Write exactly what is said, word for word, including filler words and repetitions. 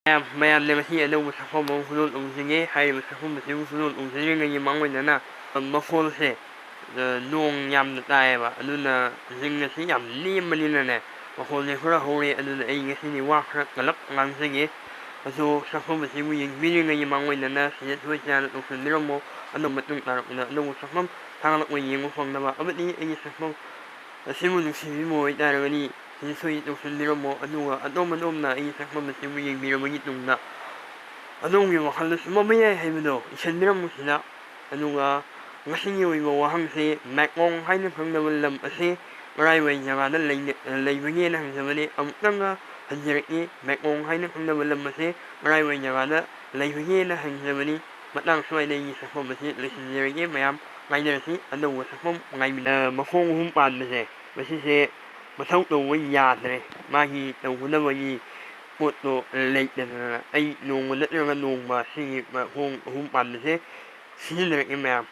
ꯃꯌꯥꯝ, ꯃꯌꯥꯝꯅ ꯉꯁꯤ ꯑꯅꯧꯕ ꯁꯛꯐꯝ ꯑꯃ ꯍꯨꯟꯗꯣꯛꯂꯝꯖꯒꯦ꯫ ꯍꯥꯏꯔꯤꯕ ꯁꯛꯐꯝ ꯑꯁꯤꯕꯨ ꯍꯨꯟꯗꯣꯛꯂꯝꯖꯔꯤꯉꯩꯒꯤ ꯃꯥꯡꯑꯣꯏꯅꯅ, ꯑ, ꯃꯈꯣꯜꯁꯦ, ꯑ, ꯅꯣꯡ ꯌꯥꯝꯅ ꯇꯥꯏꯌꯦꯕ, ꯑꯗꯨꯅ ꯖꯤꯡ ꯑꯁꯤ ꯌꯥꯝ ꯂꯦꯝꯕꯅꯤꯅꯅꯦ, ꯃꯈꯣꯜꯁꯦ ꯈꯔ ꯍꯧꯔꯦ꯫ ꯑꯗꯨꯅ ꯑꯩ ꯉꯁꯤꯗꯤ ꯋꯥ ꯈꯔ ꯀꯜꯂꯞ ꯉꯥꯡꯖꯒꯦ꯫ ꯑꯗꯣ ꯁꯛꯐꯝ ꯑꯁꯤꯕꯨ ꯌꯦꯡꯕꯤꯔꯤꯉꯩꯒꯤ ꯃꯥꯡꯑꯣꯏꯅꯅ ꯁꯤꯗ ꯁꯣꯏ ꯆꯥꯅ ꯇꯧꯁꯟꯕꯤꯔꯝꯃꯣ꯫ ꯑꯗꯣ ꯃꯇꯨꯡ ꯇꯥꯔꯛꯄꯗ ꯑꯅꯧꯕ ꯁꯛꯐꯝ ꯊꯥꯒꯠꯂꯛꯄ ꯌꯦꯡꯕ ꯐꯪꯅꯕ ꯑꯃꯗꯤ ꯑꯩꯒꯤ ꯁꯛꯐꯝ ꯑꯁꯤꯕꯨ ꯅꯨꯡꯁꯤꯕꯤꯕ ꯑꯣꯏꯇꯥꯔꯒꯗꯤ ꯁꯤꯗ ꯁꯣꯏ ꯇꯧꯁꯟꯕꯤꯔꯝꯃꯣ꯫ ꯑꯗꯨꯒ ꯑꯗꯣꯝ ꯑꯗꯣꯝꯅ ꯑꯩꯒꯤ ꯁꯛꯐꯝ ꯑꯁꯤꯕꯨ ꯌꯦꯡꯕꯤꯔꯕꯒꯤ ꯇꯨꯡꯗ ꯑꯗꯣꯝꯒꯤ ꯋꯥꯈꯜꯗ ꯆꯨꯝꯃꯝꯕ ꯌꯥꯏ ꯍꯥꯏꯕꯗꯣ ꯏꯁꯟꯕꯤꯔꯝꯃꯨ ꯁꯤꯗ꯫ ꯑꯗꯨꯒ ꯉꯁꯤꯒꯤ ꯑꯣꯏꯕ ꯋꯥꯍꯪꯁꯤ, ꯃꯦꯛꯂꯣꯡ ꯍꯥꯏꯅ ꯈꯪꯅꯕ ꯂꯝ ꯑꯁꯤ ꯀꯔꯥꯏꯋꯥꯏ ꯖꯒꯥꯗ ꯂꯩꯅ-, ꯂꯩꯕꯒꯦꯅ ꯍꯪꯖꯕꯅꯤ꯫ ꯑꯃꯨꯛꯇꯪꯒ ꯍꯟꯖꯔꯛꯏ, ꯃꯦꯛꯂꯣꯡ ꯍꯥꯏꯅ ꯈꯪꯅꯕ ꯂꯝ ꯑꯁꯤ ꯀꯔꯥꯏꯋꯥꯏ ꯖꯒꯥꯗ ꯂꯩꯕꯒꯦꯅ ꯍꯪꯖꯕꯅꯤ꯫ ꯃꯇꯥꯡ ꯁ꯭ꯋꯥꯏꯗ ꯑꯩꯒꯤ ꯁꯛꯐꯝ ꯑꯁꯤ ꯂꯣꯏꯁꯤꯟꯖꯔꯒꯦ꯫ ꯃꯌꯥꯝ ꯉꯥꯏꯅꯔꯁꯤ꯫ ꯑꯅꯧꯕ ꯁꯛꯐꯝ ꯉꯥꯏꯃꯤꯟꯅ-, ꯃꯈꯣꯡ ꯑꯍꯨꯝ ꯄꯥꯟꯕꯁꯦ, ꯃꯁꯤꯁꯦ ꯃꯊꯧ ꯇꯧꯕ ꯌꯥꯗ꯭ꯔꯦ꯫ ꯃꯥꯒꯤ ꯇꯧꯒꯗꯕꯒꯤ ꯄꯣꯠꯇꯣ ꯂꯩꯇꯗꯅ ꯑꯩ ꯅꯣꯡꯃ ꯅꯠꯇ꯭ꯔꯒ ꯅꯣꯡꯃ ꯁꯤꯒꯤ ꯃꯈꯣꯡ ꯑꯍꯨꯝ ꯄꯥꯟꯕꯁꯦ ꯁꯤꯖꯤꯟꯅꯔꯛꯑꯦ ꯃꯌꯥꯝ꯫